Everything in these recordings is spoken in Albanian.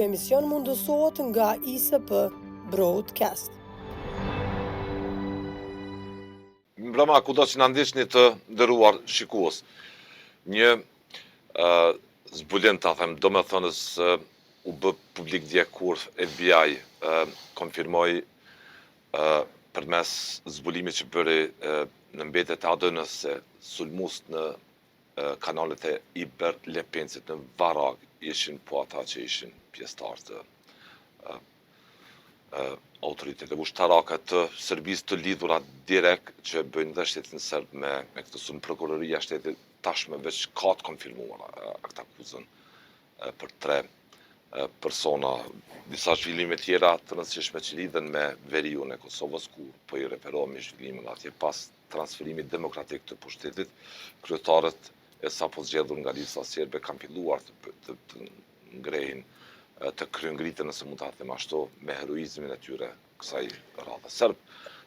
emision mundësohet nga ISP Broadcast. Mbrëma kudo që na ndiqni të nderuar shikues. Një zbulim ta them domethënës u bë publik dje kur FBI konfirmoi përmes zbulimit që bëri në mbetjet e ADN-së se sulmuesit në kanalet e Iber Lepencit në Varagë ishin po ata që ishin pjesëtarë të autoriteteve ushtarake të Serbisë të lidhura direkt që bëjnë dhe shtetin serb me, me këtë sulm. Prokuroria e shtetit tashmë veç ka të konfirmuar aktakuzën për tre persona. Disa zhvillime tjera të rëndësishme që lidhen me veriun e Kosovës, ku po i referohemi zhvillimeve atje pas transferimit demokratik të pushtetit, kryetarët e sapo zgjedhur nga lista serbe kanë filluar të, të, të ngrehin, të kryengriten, nëse mund ta them ashtu, me heroizmin e tyre kësaj radhe serb,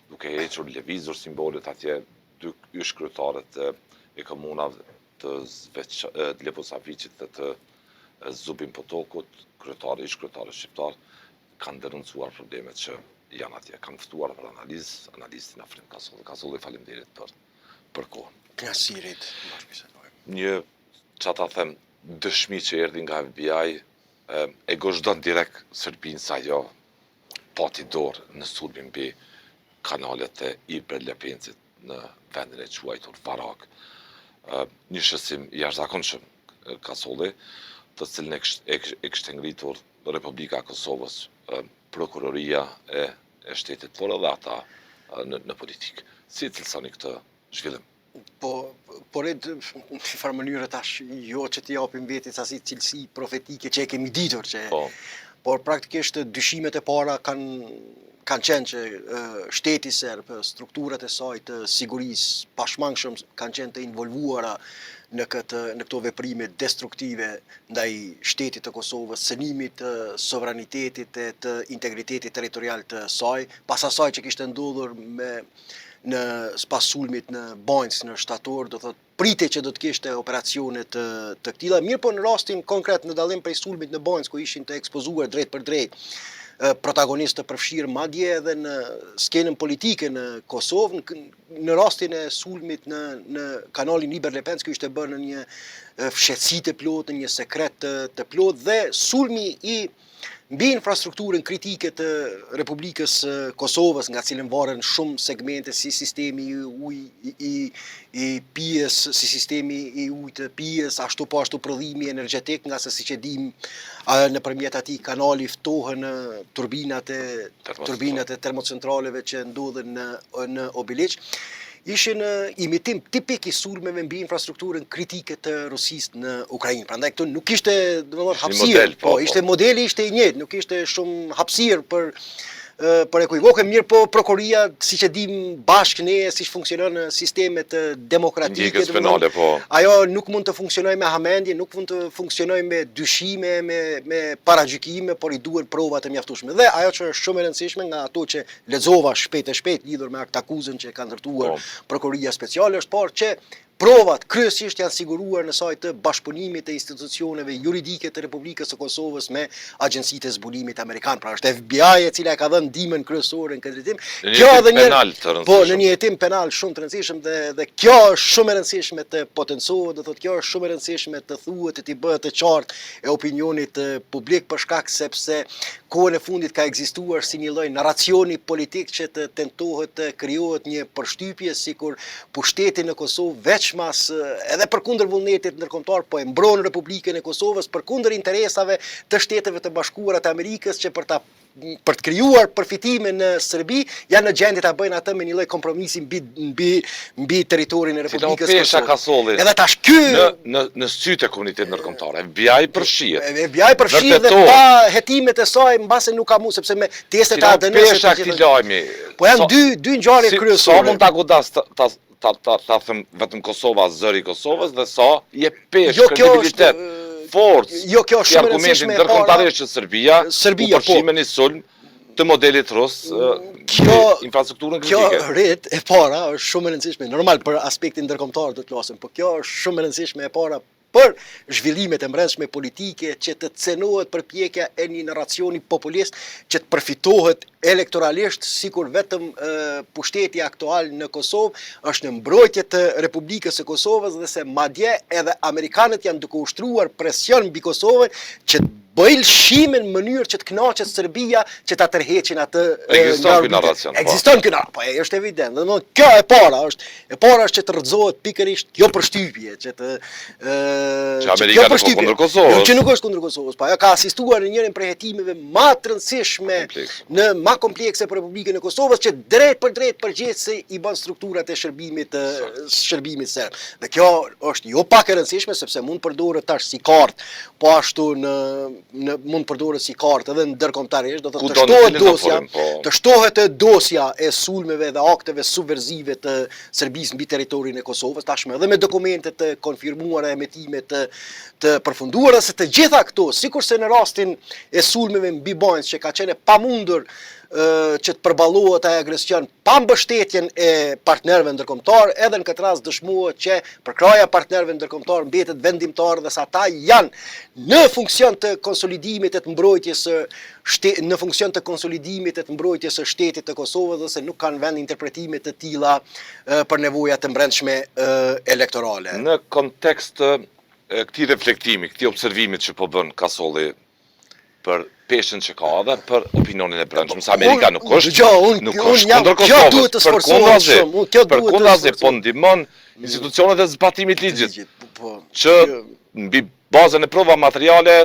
duke hequr, lëvizur simbolet atje, dy ish kryetarët e komunave të Zveç, të Leposaviqit dhe të Zubin Potokut, kryetarë, ish kryetarë shqiptar, kanë denoncuar problemet që janë atje. Kam ftuar për analizë, analistin Afrim Kasolli. Kasolli, faleminderit për, për kohën. Kënaqësi Rit, bashkëbisedojmë. Një, ça ta them, dëshmi që erdhi nga FBI, e gozhdon direkt Serbinë se ajo pati dorë në sulmin mbi kanalet e Ibër Lepencit në vendin e quajtur Varagë. Një shqetësim i jashtëzakonshëm Kasolli, të cilin e kishte ngritur Republika e Kosovës, prokuroria e e shtetit, por edhe ata në, në politikë. Si e cilësoni këtë zhvillim? Po, por e në një farë mënyre tash, jo që t'i japim vetit asi cilësi profetike që e kemi ditur që po. por praktikisht dyshimet e para kanë kanë qenë që shteti serb, strukturat e saj të sigurisë pashmangshëm kanë qenë të involvuara në këtë në këto veprime destruktive ndaj shtetit të Kosovës, cenimit të sovranitetit e të integritetit territorial të saj, pas asaj që kishte ndodhur me në pas sulmit në Banjskë në shtator, do thotë pritej që do të kishte operacione të të këtilla, mirëpo në rastin konkret në dallim prej sulmit në Banjskë ku ishin të ekspozuar drejtpërdrejt protagonistë të përfshirë madje edhe në skenën politike në Kosovë, në, në rastin e sulmit në në kanalin Ibër Lepenc, ky ishte bërë në një fshehtësi të plotë, në një sekret të, të plotë dhe sulmi i mbi infrastrukturën kritike të Republikës së Kosovës, nga cilën varen shumë segmente si sistemi i ujë i i pijes, si sistemi i ujit të pijes, ashtu po ashtu prodhimi energjetik, ngase siç e dimë nëpërmjet atij kanali ftohen turbinat e turbinat e termocentraleve që ndodhen në në Obiliq ishin imitim tipik i sulmeve mbi infrastrukturën kritike të Rusisë në Ukrainë. Prandaj këtu nuk ishte, domethënë, hapësirë, model, po, po, po, ishte modeli ishte i njëjtë, nuk ishte shumë hapësirë për për ekuivoke, mirëpo prokuroria, siç e dim bashkë ne, siç funksionon në sistemet demokratike, penale, po. ajo nuk mund të funksionojë me hamendje, nuk mund të funksionojë me dyshime, me, me paragjykime, por i duhen prova të mjaftueshme. Dhe ajo që është shumë e rëndësishme nga ato që lexova shpejt e shpejt lidhur me aktakuzën që ka ndërtuar po. Prokuroria Speciale është parë që provat kryesisht janë siguruar në sajë të bashkëpunimit të institucioneve juridike të Republikës së Kosovës me agjencitë e zbulimit amerikan. Pra është FBI e cila e ka dhënë ndihmën kryesore në këtë drejtim. Kjo edhe një penal të rëndësishëm. Po, në një hetim penal shumë të rëndësishëm dhe dhe kjo është shumë e rëndësishme të potencohet, do thotë kjo është shumë e rëndësishme të thuhet e t'i bëhet e qartë e opinionit publik për shkak sepse kohën e fundit ka ekzistuar si një lloj narracioni politik që të tentohet të krijohet një përshtypje sikur pushteti në Kosovë veçmas edhe përkundër vullnetit ndërkombëtar po e mbron Republikën e Kosovës përkundër interesave të Shteteve të Bashkuara të Amerikës që për ta për të krijuar përfitime në Serbi, janë në gjendje ta bëjnë atë me një lloj kompromisi mbi mbi mbi territorin e Republikës së Kosovës. Kasolli. Edhe tash ky në në në sytë e komunitetit ndërkombëtar, FBI përfshihet. FBI përfshihet dhe pa hetimet e saj mbase nuk ka mund sepse me testet e ADN-së. Pesha e këtij lajmi. Po janë dy dy ngjarje kryesore. Sa mund ta godas ta ta ta ta, ta them vetëm Kosova zëri i Kosovës dhe sa jep peshë, jo, kredibilitet, forcë. Jo, kjo është shumë e rëndësishme ndërkombëtarisht që Serbia, Serbia u përfshi po. me një sulm të modelit rus kjo infrastrukturën kritike. Kjo Rit e para është shumë e rëndësishme. Normal për aspektin ndërkombëtar do të flasim, po kjo është shumë e rëndësishme e para. për zhvillimet e mbrendshme politike që të cenohet përpjekja e një narracioni populist që të përfitohet elektoralisht sikur vetëm pushteti aktual në Kosovë është në mbrojtje të Republikës së Kosovës dhe se madje edhe amerikanët janë duke ushtruar presion mbi Kosovën që të bëjë lëshime në mënyrë që të kënaqet Serbia që ta tërheqin atë Ekziston ky narracion. Po. Ekziston ky narracion, po është evident. Dhe domethënë kjo e para është E para është që të rrëzohet pikërisht kjo përshtypje që të ë që Amerika nuk është kundër Kosovës. Jo që nuk është kundër Kosovës, po ajo ka asistuar në njërin prej hetimeve më të rëndësishme në më komplekse për Republikën e Kosovës që drejtpërdrejt përgjegjëse i bën strukturat e shërbimit të shërbimit serb. Dhe kjo është jo pak e rëndësishme sepse mund të përdoret tash si kartë, po ashtu në në mund të përdoret si kartë edhe ndërkombëtarisht, do të thotë të shtohet dosja, po. të shtohet dosja e sulmeve dhe akteve subversive të Serbisë mbi territorin e Kosovës, tashmë edhe me dokumente të konfirmuara e hetime të të përfunduara se të gjitha këto, sikurse në rastin e sulmeve mbi Banjskë që ka qenë e pamundur që të përballohet ai agresion pa mbështetjen e partnerëve ndërkombëtarë, edhe në këtë rast dëshmohet që përkrahja e partnerëve ndërkombëtarë mbetet vendimtare dhe se ata janë në funksion të konsolidimit e të mbrojtjes së shte, në funksion të konsolidimit e të mbrojtjes së shtetit të Kosovës dhe se nuk kanë vend interpretime të tilla për nevoja të mbrendshme elektorale. Në kontekst të këtij reflektimi, këtij observimi që po bën Kasolli për peshën që ka edhe për opinionin e brendshëm se Amerika nuk është dëgjo, unë, nuk është kundër Kosovës. Kjo duhet të sforcohet shumë, unë kjo duhet të përkundrazi po ndihmon institucionet e zbatimit të ligjit. Po, po, që mbi bazën e prova materiale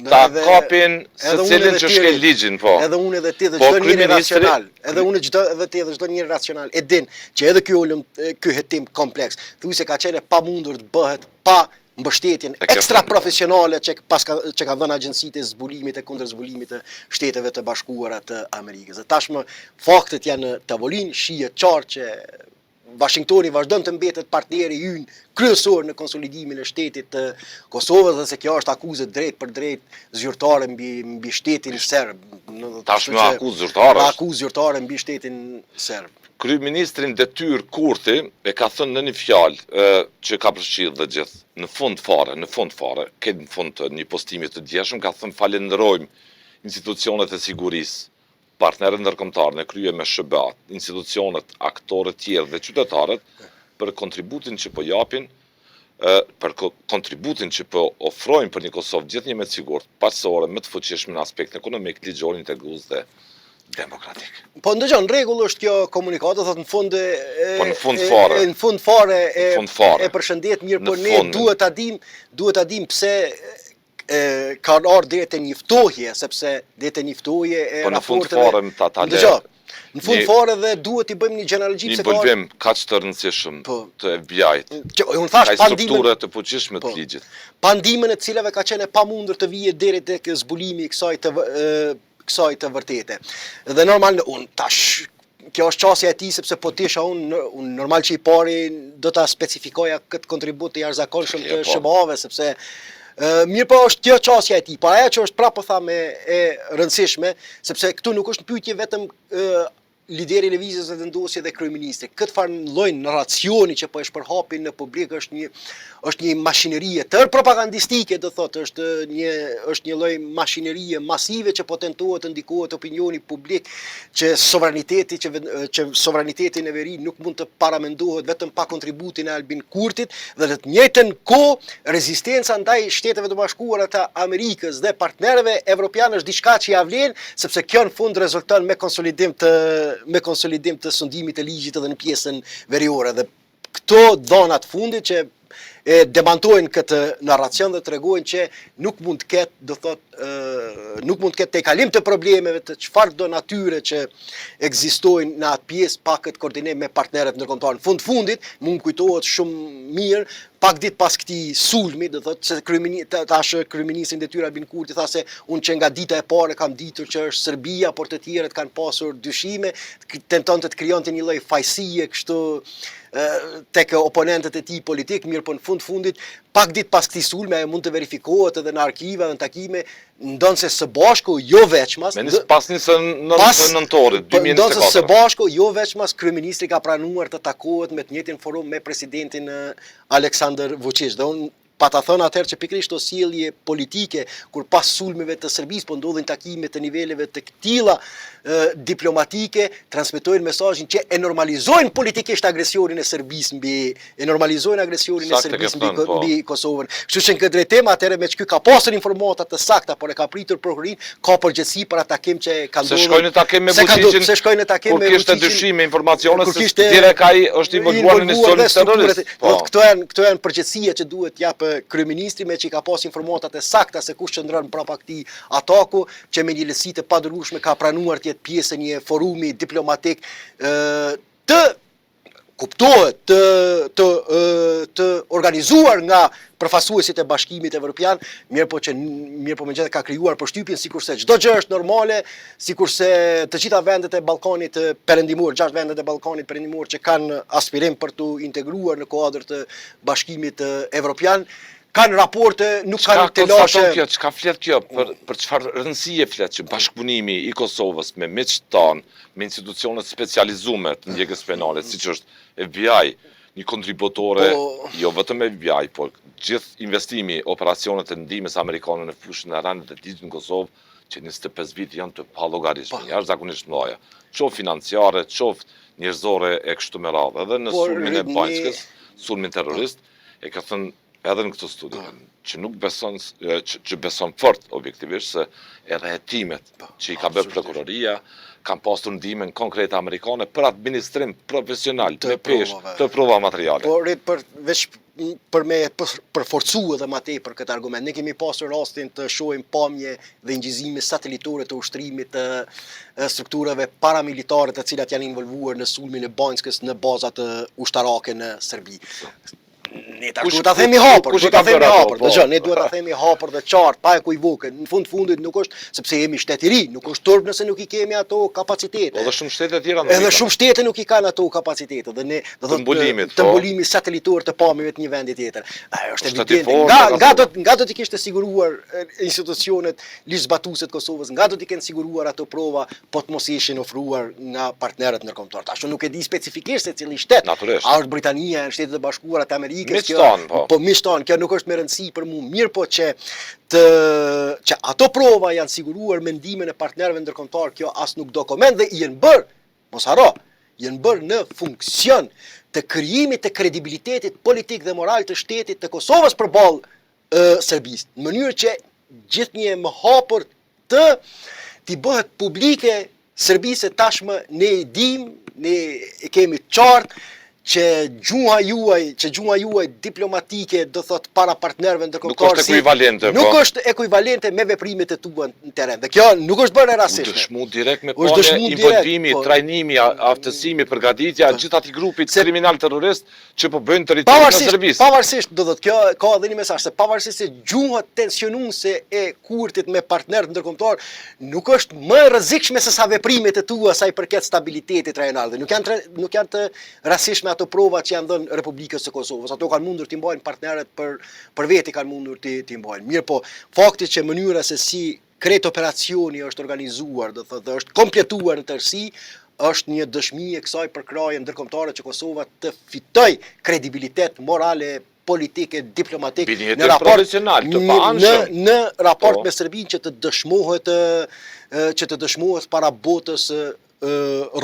ta kapin secilin që shkel ligjin, po. Edhe unë edhe ti dhe po, çdo njeri racional, edhe unë çdo edhe ti edhe çdo njeri racional e din që edhe ky ulëm ky hetim kompleks, thuajse ka qenë e pamundur të bëhet pa mbështetjen ekstra profesionale që pas ka, që kanë dhënë agjencitë e zbulimit e kundërzbulimit të Shteteve të Bashkuara të Amerikës. Dhe tashmë faktet janë në tavolinë, shihet qartë që Washingtoni vazhdon të mbetet partneri ynë kryesor në konsolidimin e shtetit të Kosovës dhe se kjo është akuzë drejtpërdrejt zyrtare mbi mbi shtetin serb. Tashmë akuzë zyrtare. Akuzë zyrtare mbi shtetin serb. Kryeministri në detyrë Kurti e ka thënë në një fjalë që ka përfshirë dhe gjithë, në fund fare, në fund fare, krejt në fund të një postimi të djeshëm ka thënë falenderojmë institucionet e sigurisë, partnerët ndërkombëtarë në krye me SHBA-të, institucionet, aktorët tjerë dhe qytetarët për kontributin që po japin për kontributin që po ofrojnë për një Kosovë gjithnjë më të sigurt, paqësore, më të fuqishme në aspektin ekonomik, ligjor, integrues dhe demokratik. Po ndëgjo, në rregull është kjo komunikatë, thotë në fund e Po në fund fare. E, në fund fare e fund fare. e përshëndet mirë, por ne duhet ta dimë, duhet ta dimë pse e ka ardhur deri te një ftohje, sepse deri te një ftohje e po në fund fare më ta ta Dëgjo, në fund fare dhe duhet t'i bëjmë një gjenealogji pse ka një involvim kaq të rëndësishëm po, të FBI-t. Që unë thash pa ndihmën strukture të fuqishme të po, ligjit. Pa ndihmën e të cilave ka qenë e pamundur të vije deri tek zbulimi i kësaj të kësaj të vërtete. Dhe normal unë tash kjo është qasja e tij sepse po të isha unë unë normal që i pari do ta specifikoja këtë kontribut të jashtëzakonshëm të po. SHBA-ve sepse mirë po është kjo qasja e tij, po ajo që është prapë po tham e, e rëndësishme, sepse këtu nuk është në pyetje vetëm lideri i Lëvizjes Vetëvendosje dhe kryeministri. Këtë farë lloj narracioni që po e shpërhapin në publik është një është një mashineri e tërë propagandistike, do thotë, është një është një lloj mashinerie masive që po tentohet të ndikohet opinioni publik që sovraniteti që që sovraniteti në veri nuk mund të paramendohet vetëm pa kontributin e Albin Kurtit dhe në të njëjtën kohë rezistenca ndaj Shteteve të Bashkuara të Amerikës dhe partnerëve evropianë është diçka që ia vlen sepse kjo në fund rezulton me konsolidim të me konsolidim të sundimit të ligjit edhe në pjesën veriore dhe këto dhëna të fundit që e demantojnë këtë narracion dhe tregojnë që nuk mund të ketë, do thot, nuk mund të ketë tejkalim të problemeve të çfarëdo natyre që ekzistojnë në atë pjesë pa këtë koordinim me partnerët ndërkombëtarë. Në fund fundit, mu më kujtohet shumë mirë Pak ditë pas këtij sulmi, do thotë se kryemini tash kryeministri në detyrë Albin Kurti tha se unë që nga dita e parë kam ditur që është Serbia, por të tjerët kanë pasur dyshime, tentonte të krijonte një lloj fajësie kështu tek oponentët e tij politik, mirëpo në fund fundit, pak ditë pas këtij sulmi ajo mund të verifikohet edhe në arkiva dhe në takime, ndonëse së bashku jo veçmas, me nis pas 29 nëntorit 2024. Ndonëse së bashku jo veçmas kryeministri ka pranuar të takohet me të njëjtin forum me presidentin Aleksandër Vuçiq dhe unë Pata thënë atëherë që pikërisht këto sjellje politike, kur pas sulmeve të Serbisë po ndodhin takime të niveleve të këtilla diplomatike, transmetojnë mesazhin që e normalizojnë politikisht agresionin e Serbisë mbi e normalizojnë agresionin e Serbisë mbi po. mbi Kosovën. Kështu që në këtë drejtim atëherë meqë ky ka pasur informata të sakta, por e ka pritur prokurorinë, ka përgjegjësi për atë takim që ka ndodhur. Se shkoi në takim me Vučićin. Se shkoi në takim me Vučićin. Kur kishte dyshime informacione se kishte direkt ai është involvuar në një sulm terrorist. Po. Këto janë këto janë përgjegjësia që duhet të japë kryeministri meqë i ka pas informatat e sakta se kush qëndron prapa këtij ataku, që me një lehtësi të padurueshme ka pranuar të jetë pjesë e një forumi diplomatik të kuptohet të të të organizuar nga përfaqësuesit e Bashkimit Evropian, mirëpo që mirëpo megjithatë ka krijuar përshtypjen sikurse çdo gjë është normale, sikurse të gjitha vendet e Ballkanit Perëndimor, gjashtë vendet e Ballkanit Perëndimor që kanë aspirim për t'u integruar në kuadër të Bashkimit Evropian, kanë raporte, nuk kanë telashe. Çka kjo, çka flet kjo, për për çfarë rëndësie flet që bashkëpunimi i Kosovës me miqtë tanë, me institucione të specializume të ndjekjes penale, siç është FBI, një kontributore, po, jo vetëm FBI, por gjithë investimi, operacionet e ndihmës amerikane në fushën e rendit dhe ligjit në Kosovë, që 25 vite janë të pallogaritshme, po. jashtëzakonisht të mëdha, qoftë financiare, qoftë njerëzore e kështu me radhë. Edhe në sulmin e Banjskës, sulmin terrorist, e ka thënë edhe në këtë studio, po. që nuk beson, që, që beson fort objektivisht se edhe hetimet po, që i ka bërë prokuroria, kanë pasur ndihmën konkrete amerikane për administrim profesional të me peshë të prova materiale. Po, rrit për veç për me përforcu edhe ma tepër këtë argument. Ne kemi pasur rastin të shohim pamje dhe inçizime satelitore të ushtrimit të strukturave paramilitare të cilat janë involvuar në sulmin e Banjskës në bazat ushtarake në Serbi. Ne tash duhet ta themi hapur, duhet ta themi hapur. Po. Dëgjo, ne duhet ta themi hapur dhe qartë, pa ekuivoke. Në fund fundit nuk është sepse jemi shtet i ri, nuk është turp nëse nuk i kemi ato kapacitete. Po edhe shumë shtete të tjera nuk Edhe shumë shtete nuk i kanë ato kapacitete dhe ne do të mbulimit, të po. mbulimit satelitor të pamjeve të një vendi tjetër. Ajo është evidente. Nga nga do nga do t'i kishte siguruar institucionet ligjzbatuese të Kosovës, nga do t'i kenë siguruar ato prova po të mos ishin ofruar nga partnerët ndërkombëtarë. Tash unë nuk e di specifikisht se cili shtet. Natyrisht. A është Britania, janë Shtetet e Bashkuara të Amerikës, kjo, tanë, po. Po miqtë tanë, kjo nuk është me rëndësi për mua, mirëpo që të që ato prova janë siguruar me ndihmën e partnerëve ndërkombëtarë, kjo as nuk do koment dhe janë bërë, mos harro, janë bërë në funksion të krijimit të kredibilitetit politik dhe moral të shtetit të Kosovës përballë Serbisë, në mënyrë që gjithnjë e më hapur të t'i bëhet publike Serbisë se tashmë ne i dimë, ne e kemi të qartë që gjuha juaj, që gjuha juaj diplomatike do thot para partnerëve ndërkombëtarë nuk është ekuivalente, nuk po. është ekuivalente me veprimet e tua në terren. Dhe kjo nuk është bërë e rastësishme. U dëshmu direkt me pamje involvimi, po. trajnimi, aftësimi, përgatitja, po. gjithë atij grupit kriminal terrorist që po bëjnë territorin e Serbisë. Pavarësisht, do thotë kjo ka edhe një mesazh se pavarësisht se gjuha tensionuese e Kurtit me partnerët ndërkombëtarë nuk është më e rrezikshme se sa veprimet e tua sa i përket stabilitetit rajonal dhe nuk janë nuk janë të rastësishme ato prova që janë dhënë Republikës së Kosovës. Ato kanë mundur t'i mbajnë partnerët për për veti kanë mundur t'i t'i mbajnë. Mirëpo, fakti që mënyra se si krejt operacioni është organizuar, do thotë, dhe është kompletuar në tërësi, është një dëshmi e kësaj përkrahje ndërkombëtare që Kosova të fitojë kredibilitet moral e politik e diplomatik në raport profesional të paanshëm në në raport po. me Serbinë që të dëshmohet që të dëshmohet para botës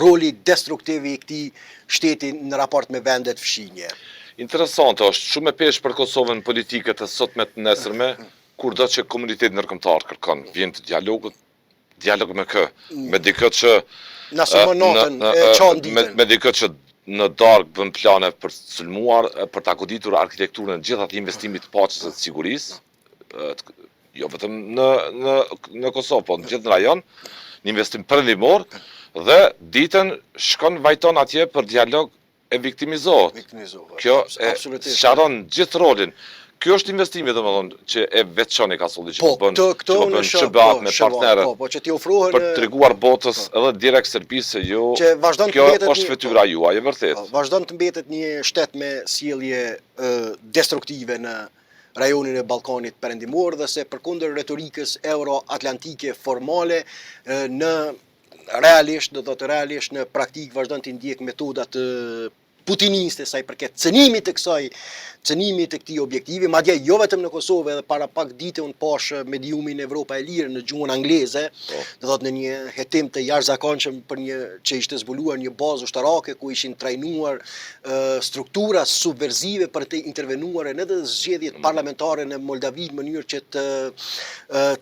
roli destruktiv i këtij shteti në raport me vendet fqinje. Interesante është shumë e peshë për Kosovën politike të sotme të nesërme Kurdo që komuniteti ndërkombëtar kërkon vijim të dialogut, dialog me kë? Me dikë që na sulmon natën, e çon ditën. Me, me dikë që në darkë bën plane për të sulmuar, për ta goditur arkitekturën e gjithë atij investimit të paqes dhe të sigurisë, jo vetëm në në në Kosovë, po në gjithë në rajon, një investim perëndimor dhe ditën shkon vajton atje për dialog e viktimizohet. Viktimizohet. Kjo e sqaron gjithë rolin. Ky është investimi domethënë që e veçon i Kasolli që po, po bën, që po bën SHBA po, me partnerët. Po, po që t'i ofrohen për të treguar botës po. edhe direkt Serbisë se jo që vazhdon të mbetet kjo është fytyra juaj e vërtetë. Po, vazhdon të mbetet një shtet me sjellje destruktive në rajonin e Ballkanit Perëndimor dhe se përkundër retorikës euroatlantike formale në realisht, do thotë realisht në praktikë vazhdon të ndjek metoda të putiniste sa i përket cënimit të kësaj cënimit të këtij objektivi, madje jo vetëm në Kosovë, edhe para pak dite unë pashë mediumin Evropa e Lirë në gjuhën angleze, po. do thotë në një hetim të jashtëzakonshëm për një që ishte zbuluar një bazë ushtarake ku ishin trajnuar struktura subversive për të intervenuar në edhe zgjedhjet mm. parlamentare në Moldavi në mënyrë që të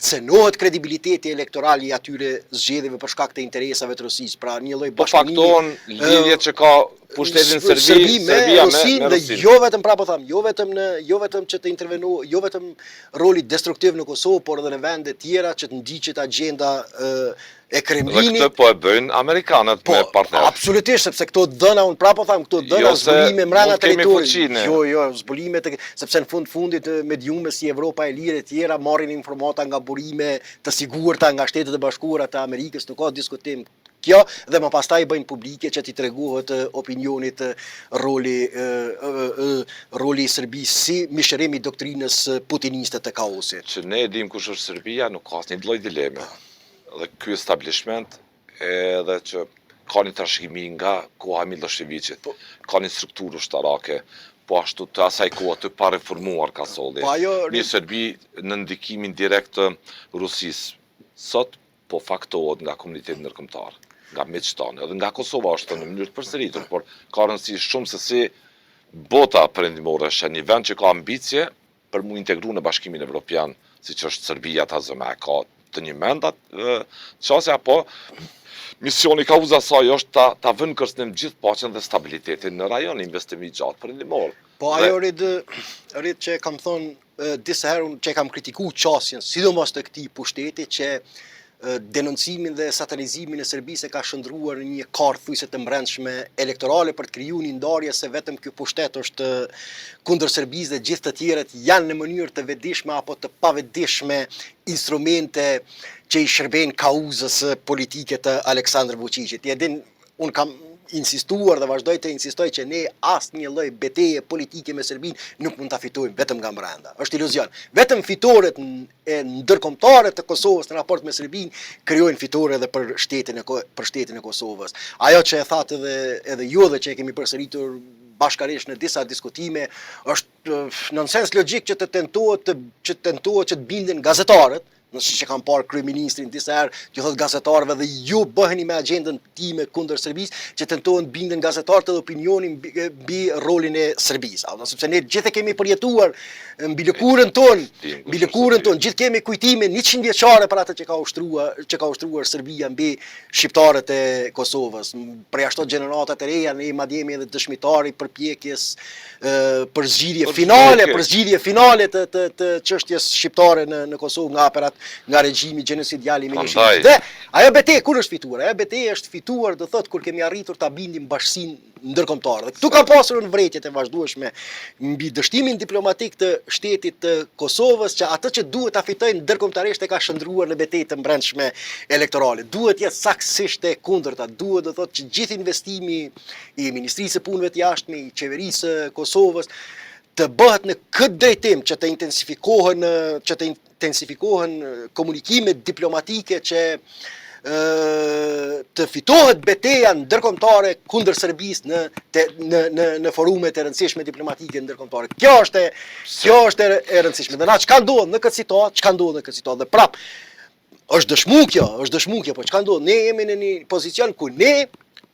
cenohet kredibiliteti elektoral i atyre zgjedhjeve për shkak të interesave të Rusisë. Pra një lloj po bashkëpunimi. Po faktohen lidhjet që ka pushteti në Serbi, Serbi me Serbia Rusinë me, me dhe jo vetëm pra po them, jo vetëm në jo vetëm që të intervenu, jo vetëm roli destruktiv në Kosovë, por edhe në vende tjera që të ndiqet agjenda e Kremlinit. Dhe këtë po e bëjnë amerikanët po, me partnerë. Absolutisht, sepse këto dhëna, unë prapë po them, këto dhëna jo zbulime mbrenda territorit. Jo, jo, zbulime të, sepse në fund fundit mediume si Evropa e Lirë e tjera marrin informata nga burime të sigurta nga Shtetet e Bashkuara të Amerikës, nuk ka diskutim kjo dhe më pastaj bëjnë publike që t'i tregohet opinionit roli roli i Serbisë si mishërim i doktrinës putiniste të kaosit. Që ne e dimë kush është Serbia, nuk ka asnjë lloj dileme. Dhe ky establishment edhe që ka një trashëgimi nga koha e Millosheviqit, po. ka një strukturë ushtarake, po ashtu të asaj kohe të pareformuar Kasolli. Po ajo një Serbi në ndikimin direkt të Rusisë. Sot po faktohet nga komuniteti ndërkombëtar, nga miqtë tanë, edhe nga Kosova është në mënyrë të përsëritur, por ka rëndësi shumë se si bota perëndimore sheh një vend që ka ambicie për mu integru në Bashkimin Evropian, siç është Serbia ta zëmë, a ka të njëmend atë qasje, apo misioni kauza saj është ta, ta vënë kërcënim gjithë paqen dhe stabilitetin në rajon, investim i gjatë perëndimor. Po ajo Rid, Rid që e kam thonë disa herë unë që e kam kritiku qasjen, sidomos të këtij pushteti që denoncimin dhe satanizimin e Serbisë e ka shndërruar në një kartë thujse të mbrendshme elektorale për të kriju një ndarje se vetëm ky pushtet është kundër Serbisë dhe gjithë të tjerët janë në mënyrë të vetëdijshme apo të pavetëdijshme instrumente që i shërbejnë kauzës politike të Aleksandër Vuçiqit. Ti e din, unë kam insistuar dhe vazhdoj të insistoj që ne asnjë lloj beteje politike me Serbinë nuk mund ta fitojmë vetëm nga mbrenda. Është iluzion. Vetëm fitoret e ndërkombëtare të Kosovës në raport me Serbinë krijojnë fitore edhe për shtetin e për shtetin e Kosovës. Ajo që e thatë edhe edhe ju dhe që e kemi përsëritur bashkarisht në disa diskutime është nonsens logjik që të tentohet të që të tentohet që të binden gazetarët, në siç e kam parë kryeministrin disa herë që thotë gazetarëve dhe ju bëheni me agjendën time kundër Serbisë, që tentohen të binden gazetarët edhe opinionin mbi, mbi rolin e Serbisë. Apo sepse ne gjithë e kemi përjetuar mbi lëkurën tonë, mbi lëkurën tonë, gjithë kemi kujtime 100 vjeçare për atë që ka ushtruar, që ka ushtruar Serbia mbi shqiptarët e Kosovës. Përjashto gjeneratat e reja, ne madje jemi edhe dëshmitar i përpjekjes për zgjidhje finale, për zgjidhje finale të të të çështjes shqiptare në në Kosovë nga aparat nga regjimi gjenocidial i Millosheviqit. Dhe ajo betejë kur është fituar? Ajo betejë është fituar, do thotë kur kemi arritur ta bindim bashkësinë ndërkombëtare. Dhe këtu kam pasur unë vërejtjet e vazhdueshme mbi dështimin diplomatik të shtetit të Kosovës, që atë që duhet ta fitojë ndërkombëtarisht e ka shndërruar në betejë të mbrendshme elektorale. Duhet të jetë saktësisht e kundërta, duhet do thotë që gjithë investimi i Ministrisë së Punëve të Jashtme, i Qeverisë së Kosovës të bëhet në këtë drejtim që të intensifikohen që të intensifikohen komunikimet diplomatike që të fitohet beteja ndërkombëtare kundër Serbisë në te, në në në forumet e rëndësishme diplomatike ndërkombëtare. Kjo është e kjo është e, e rëndësishme. Dhe na çka ndodh në këtë situatë, çka ndodh në këtë situatë dhe prap është dëshmu kjo, është dëshmu kjo, po çka ndodh? Ne jemi në një pozicion ku ne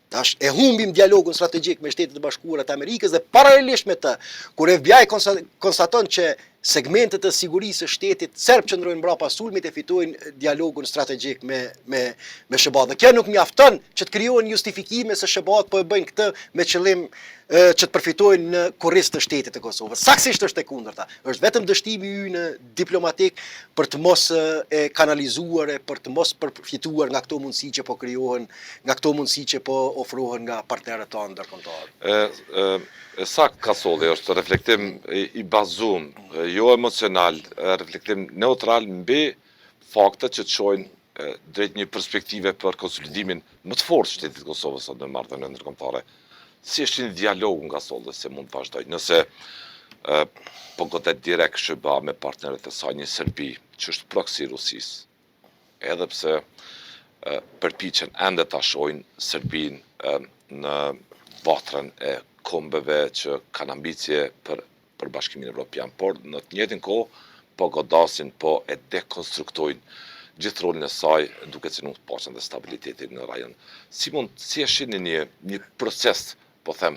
Tash e humbim dialogun strategjik me Shtetet e Bashkuara të Amerikës dhe paralelisht me të, kur FBI konstaton që segmentet e sigurisë së shtetit serb qëndrojnë mbrapa sulmit e fitojnë dialogun strategjik me me me SHBA. Dhe kjo nuk mjafton që të krijohen justifikime se SHBA-t po e bëjnë këtë me qëllim që të përfitojnë në kurriz të shtetit të Kosovës. Saktësisht është e kundërta. Është vetëm dështimi ynë diplomatik për të mos e kanalizuar e për të mos përfituar nga këto mundësi që po krijohen, nga këto mundësi që po ofrohen nga partnerët tanë ndërkombëtarë. E, e, e saktë Kasolli, është reflektim i bazum, jo emocional, reflektim neutral mbi faktet që çojnë drejt një perspektive për konsolidimin më të fortë të shtetit të Kosovës sot në marrëdhënie ndërkombëtare. Si e shihni dialogun Kasolli se mund të vazhdojë, nëse po godet direkt SHBA me partnerët e saj një Serbi që është proksi i Rusisë, edhe pse përpiqen ende ta shohin Serbinë në vatrën e. kombeve që kanë ambicie për për Bashkimin Evropian, por në të njëjtën kohë po godasin, po e dekonstruktojnë gjithë rolin e saj duke cenuar paqen dhe stabilitetin në rajon. Si mund si e shihni një një proces, po them,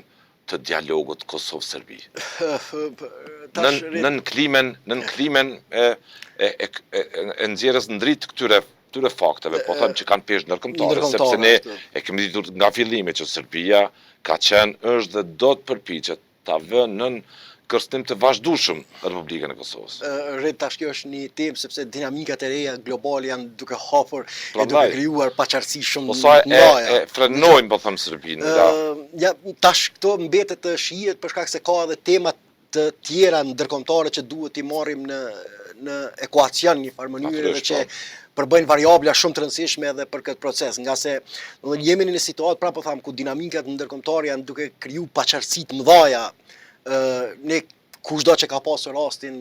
të dialogut Kosovë-Serbi? Nën nën klimën, nën klimën e e e e, e nxjerrjes në dritë këtyre këtyre fakteve, po them që kanë peshë ndërkombëtare, sepse ne e kemi ditur nga fillimi që Serbia ka qenë, është dhe do të përpiqet ta vë nën kërcënim të vazhdueshëm Republikën e Kosovës. Red tash kjo është një temë sepse dinamikat e reja globale janë duke hapur e duke krijuar paqartësi shumë po sa e, e frenojmë po them Serbinë nga ja tash këto mbetet të shihet për shkak se ka edhe tema të tjera ndërkombëtare që duhet t'i marrim në në ekuacion një farë mënyre dhe që po. përbëjnë variabla shumë të rëndësishme edhe për këtë proces, ngase do të jemi në një situatë prapë po tham ku dinamikat ndërkombëtare janë duke kriju paqartësi të mëdha. ë ne kushdo që ka pasur rastin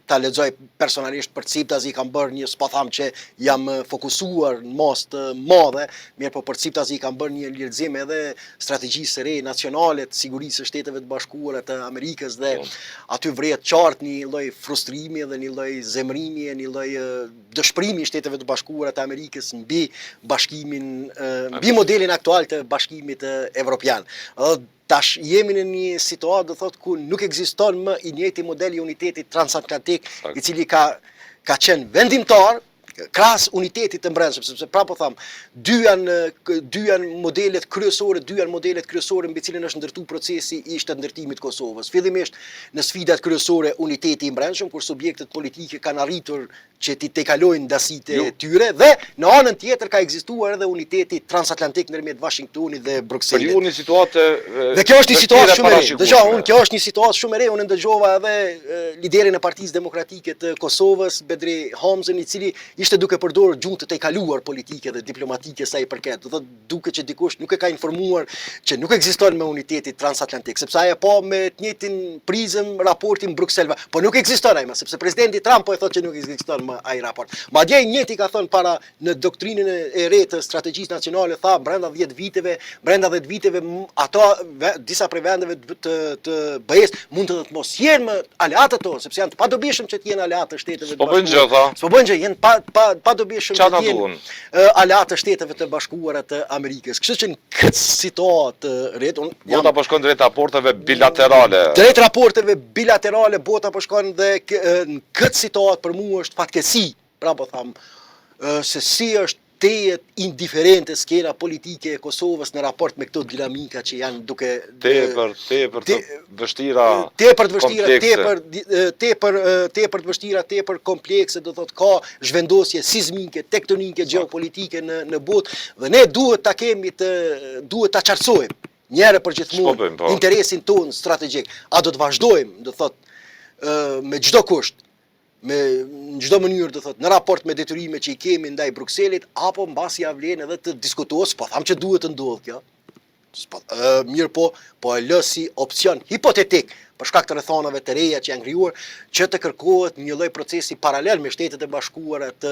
ta lexoj personalisht përciptazi kam bërë një s'po tham që jam fokusuar në masë të madhe, mirëpo përciptazi kam bërë një lexim edhe strategjisë së re nacionale të sigurisë së Shteteve të Bashkuara të Amerikës dhe po. aty vërehet qartë një lloj frustrimi dhe një lloj zemërimi e një lloj dëshpërimi i Shteteve të Bashkuara të Amerikës mbi bashkimin mbi modelin aktual të bashkimit evropian. Dhe tash jemi në një situatë do thotë ku nuk ekziston më i njëjti model i unitetit transatlantik i cili ka ka qenë vendimtar krahas unitetit të mbrendshëm, sepse prapë po tham, dy janë dy janë modelet kryesore, dy janë modelet kryesore mbi cilën është ndërtuar procesi i shtetndërtimit të Kosovës. Fillimisht në sfidat kryesore uniteti i mbrendshëm, kur subjektet politike kanë arritur që t'i tejkalojnë ndasitë e tyre dhe në anën tjetër ka ekzistuar edhe uniteti transatlantik ndërmjet Washingtonit dhe Brukselit. Për ju një situatë Dhe kjo është një situatë shumë e re. Dëgjoj, unë kjo është një situatë shumë e re, unë ndëgjova edhe liderin e Partisë Demokratike të Kosovës, Bedri Hamzën, i cili ishte duke përdorur gjuhë të tejkaluar politike dhe diplomatike sa i përket. Do thotë duket që dikush nuk e ka informuar që nuk ekziston më uniteti transatlantik, sepse ai e pa me të njëjtin prizëm raportin Bruksel, po nuk ekziston ai më, sepse presidenti Trump po e thotë që nuk ekziston më ai raport. Madje i njëjti ka thënë para në doktrinën e re të strategjisë nacionale tha brenda 10 viteve, brenda 10 viteve ato disa prej vendeve të të BE-së mund të të mos jenë më aleatët tonë, sepse janë të padobishëm që të jenë aleatë të Shteteve të Bashkuara. S'po bëjnë gjë, tha. S'po bëjnë gjë, janë pa pa padobishëm që të jenë aleatë të Shteteve të Bashkuara të Amerikës. Kështu që në këtë situatë Red, unë jam Bota po shkon drejt raporteve bilaterale. Drejt raporteve bilaterale bota po shkon dhe në këtë situatë për mua është fatkeqësi Pra po tham, se si është tejet indiferente skena politike e Kosovës në raport me këto dinamika që janë duke tepër tepër të vështira tepër të vështira tepër tepër tepër të vështira tepër komplekse do thotë ka zhvendosje sizmike tektonike gjeopolitike në në botë dhe ne duhet ta kemi të duhet ta qartësojmë një herë për gjithmonë po. interesin tonë strategjik a do të vazhdojmë do thotë me çdo kusht me në çdo mënyrë do thotë në raport me detyrimet që i kemi ndaj Brukselit apo mbasi ia vlen edhe të diskutohet, s'po tham që duhet të ndodhë kjo. S'po, mirëpo, po e lë si opcion hipotetik për shkak të rrethanave të reja që janë krijuar, që të kërkohet një lloj procesi paralel me Shtetet e Bashkuara të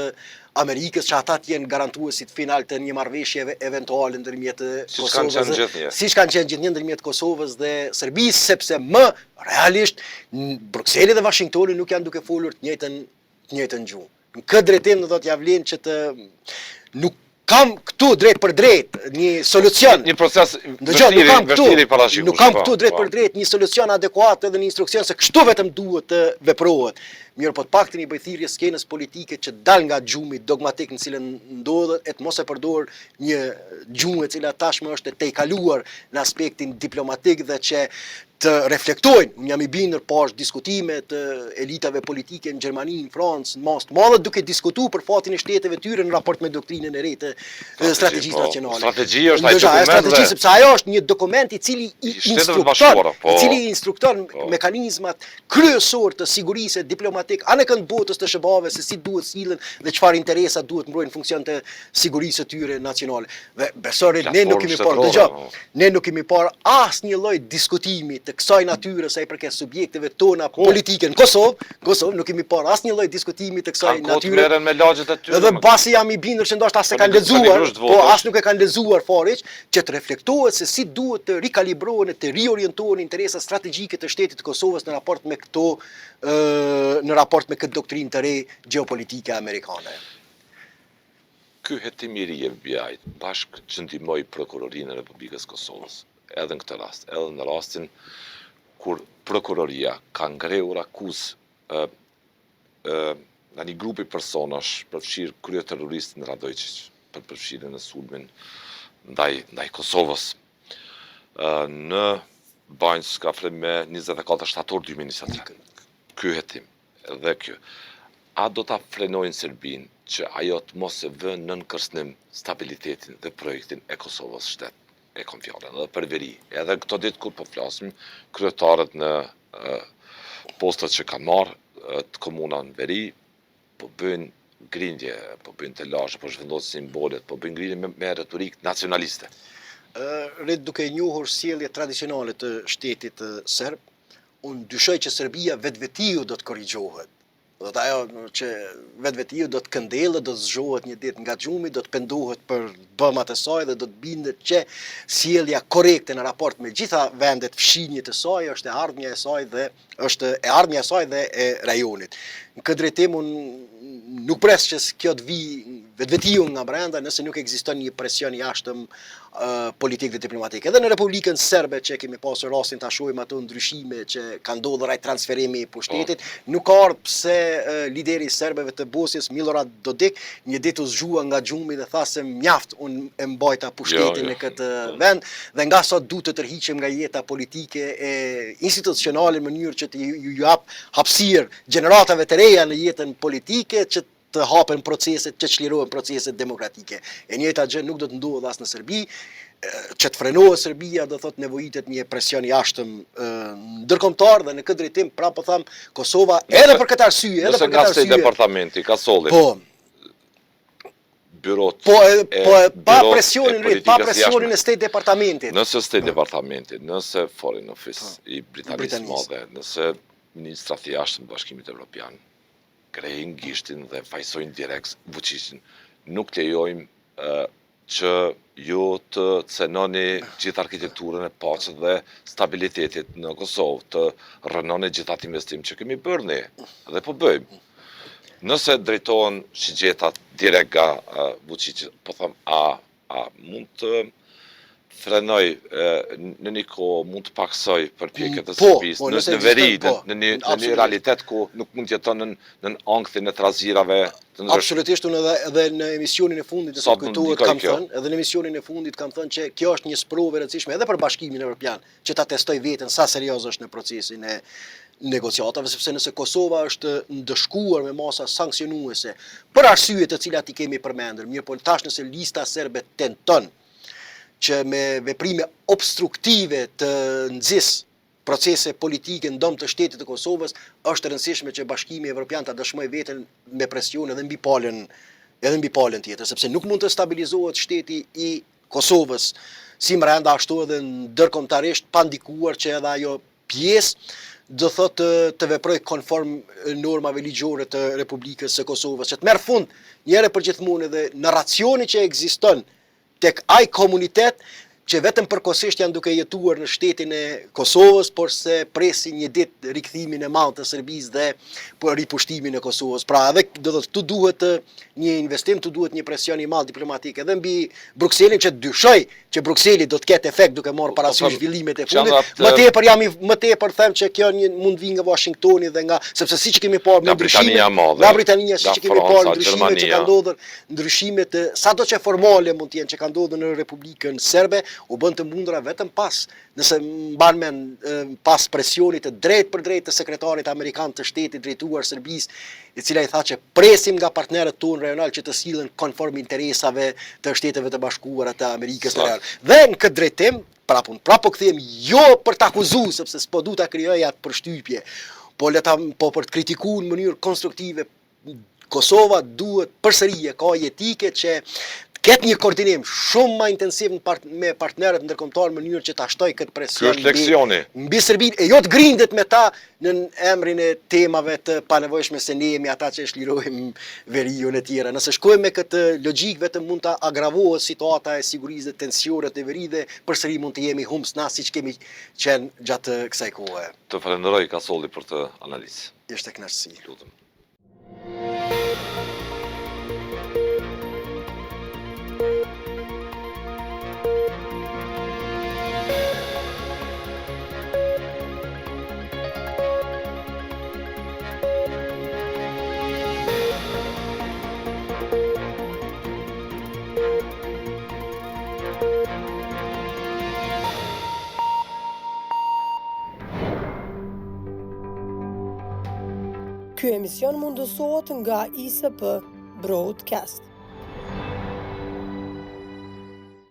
Amerikës që ata të jenë garantuesit final të një marrëveshjeve eventuale ndërmjet Kosovës, siç kanë qenë gjithnjë ndërmjet Kosovës dhe Serbisë, sepse më Realisht, Brukseli dhe Washingtoni nuk janë duke folur të njëjtën të njëjtën gjuhë. Në këtë drejtim do thotë ia vlen që të nuk kam këtu drejtpërdrejt një solucion. Një proces vështirë, nuk kam këtu, vështirë i parashikueshëm. Nuk kam po, këtu drejt po. për drejt një solucion adekuat edhe një instruksion se kështu vetëm duhet të veprohet. Mirëpo të paktën i bëj thirrje skenës politike që dal nga gjumi dogmatik në cilën ndodhet e të mos e përdor një gjuhë e cila tashmë është e tejkaluar në aspektin diplomatik dhe që të reflektojnë, unë jam i bindur pashë diskutime të elitave politike në Gjermani, në Francë, në masë të madhe duke diskutuar për fatin e shteteve tyre në raport me doktrinën e re të strategjisë po, nacionale. Strategji është ai dokument. Strategji sepse ajo është një dokument i cili i instrukton, po, i cili i instrukton po. mekanizmat kryesorë të sigurisë diplomatike. diplomatik anekënd botës të SHBA-ve se si duhet sillen dhe çfarë interesa duhet mbrojnë në funksion të sigurisë së tyre nacionale. Dhe besoj ne nuk kemi parë, dëgjo, ne nuk kemi parë asnjë lloj diskutimi të kësaj natyre sa i përket subjekteve tona po. politike në Kosovë, në Kosovë nuk kemi parë asnjë lloj diskutimi të kësaj natyre. Kanë merren me lagjet e tyre. Dhe basi jam i bindur që ndoshta as e kanë lexuar, po as nuk e kanë lexuar fare, që të reflektohet se si duhet të rikalibrohen e të riorientohen interesat strategjike të shtetit të Kosovës në raport me këto në raport me këtë doktrinë të re gjeopolitike amerikane. Ky hetim i ri i FBI-t bashkë që ndihmoi Prokurorinë e Republikës së Kosovës edhe në këtë rast, edhe në rastin kur Prokuroria ka ngrehur akuzë nga një grupi personash, përfshirë kryeterroristin Radoiçiq, për përfshirjen në sulmin ndaj ndaj Kosovës. Në Banjskë afër me 24 shtator 2023. Ky hetim dhe kjo. A do ta frenojnë Serbinë që ajo të mos e vë nën kërcënim stabilitetin dhe projektin e Kosovës shtet, e kom fjalën edhe për veri. Edhe këto ditë kur po flasim, kryetarët në postet që kanë marrë të komuna në veri, po bëjnë grindje, po bëjnë telashe, po zhvendosin simbolet, po bëjnë grindje me, me retorikë nacionaliste. Rit duke njohur sjelljet tradicionale të shtetit serb, unë dyshoj që Serbia vetvetiu do të korrigjohet. Do të ajo që vetvetiu do të këndellet, do të zgjohet një ditë nga gjumi, do të pendohet për bëmat e saj dhe do të bindet që sjellja korrekte në raport me gjitha vendet fqinje të saj është e ardhmja e saj dhe është e ardhmja e saj dhe e rajonit. Në këtë drejtim unë nuk pres që kjo të vijë vetvetiu nga brenda nëse nuk ekziston një presion i jashtëm politik dhe diplomatik. Edhe në Republikën Serbe që kemi pasur rastin ta shohim ato ndryshime që ka ndodhur ai transferimi i pushtetit, po. nuk ka ardhur pse lideri i serbëve të Bosnjës Milorad Dodik një ditë u zgjua nga gjumi dhe tha se mjaft unë e mbajta pushtetin jo, jo. në këtë vend dhe nga sot du të tërhiqem nga jeta politike e institucionale në mënyrë që të ju jap hapësirë gjeneratave të reja në jetën politike që të hapen proceset, që çlirohen proceset demokratike. E njëjta gjë nuk do të ndodhë as në Serbi, që të frenohet Serbia, do thotë nevojitet një presion i jashtëm ndërkombëtar dhe në këtë drejtim prapë po them Kosova edhe për këtë arsye, edhe për këtë arsye. Nëse departamenti Kasolli. Po. Byrot po e, po e, pa presionin e pa presionin e State Departamentit. Nëse State Departamenti, nëse Foreign Office po, i Britanisë Madhe, nëse ministrat e jashtëm të Bashkimit Evropian, ngrehin gishtin dhe fajësojnë direkt Vuçiqin. Nuk lejojmë që ju të cenoni gjithë arkitekturën e paqes dhe stabilitetit në Kosovë, të rrënoni gjithë atë investim që kemi bërë ne dhe po bëjmë. Nëse drejtohen shigjetat direkt nga Vuçiqi, po them, a A mund të frenojë në një kohë, mund të pakësojë përpjekjet e po, Serbisë po, në, në veri, po, në, një, në një realitet ku nuk mund të jeton nën, nën ankthin e trazirave të ndryshme. Absolutisht, unë edhe, edhe në emisionin e fundit, nëse të kujtohet, kam thënë, edhe në emisionin e fundit kam thënë që kjo është një sprovë e rëndësishme edhe për Bashkimin Evropian, që ta testojë veten sa serioz është në procesin e negociatave, sepse nëse Kosova është ndëshkuar me masa sanksionuese për arsye të cilat i kemi përmendur, mirëpo tash nëse lista serbe tenton që me veprime obstruktive të nxisë procese politike në dëm të shtetit të Kosovës, është e rëndësishme që Bashkimi Evropian ta dëshmojë veten me presion edhe mbi palën edhe mbi palën tjetër, sepse nuk mund të stabilizohet shteti i Kosovës, si mrenda ashtu edhe ndërkombëtarisht pa ndikuar që edhe ajo pjesë do thotë të, të veprojë konform normave ligjore të Republikës së Kosovës, që të merr fund një herë për gjithmonë edhe narracioni që ekziston tek ai komunitet që vetëm përkohësisht janë duke jetuar në shtetin e Kosovës, por se presin një ditë rikthimin e madh të Serbisë dhe për ripushtimin e Kosovës. Pra edhe do të thotë këtu duhet një investim, këtu duhet një presion i madh diplomatik edhe mbi Brukselin që dyshoj që Brukseli do të ketë efekt duke marrë po, parasysh po, zhvillimet e fundit. Më tepër jam i më tepër them që kjo një mund të vijë nga Washingtoni dhe nga sepse siç kemi parë me ndryshime nga Britania, siç kemi parë ndryshimet që kanë ndodhur, ndryshimet sado që formale mund të jenë që kanë ndodhur në Republikën Serbe, u bënë të mundura vetëm pas Nëse mban mend, pas presionit të drejtpërdrejtë të sekretarit amerikan të shtetit drejtuar Serbisë, i cila i tha që presim nga partnerët tonë rajonalë që të sillen konform interesave të Shteteve të Bashkuara të Amerikës në rajon. Dhe në këtë drejtim, prapë unë prapë po kthehem jo për të akuzuar, sepse s'po du ta krijoj atë përshtypje. Po le ta po për të kritiku në mënyrë konstruktive Kosova duhet përsëri e ka jetike që të ketë një koordinim shumë më intensiv në part, me partnerët ndërkombëtarë në mënyrë që ta shtojë këtë presion Ky është leksioni. mbi Serbinë e jo të grindet me ta në emrin e temave të panevojshme se ne jemi ata që e çlirojmë veriun e tjera. Nëse shkojmë me këtë logjikë vetëm mund të agravohet situata e sigurisë dhe tensionet në veri dhe përsëri mund të jemi humbës na siç kemi qenë gjatë kësaj kohe. Të falenderoj Kasolli për këtë analizë. Ishte kënaqësi. Lutem. Ky emision mundësohet nga ISP Broadcast.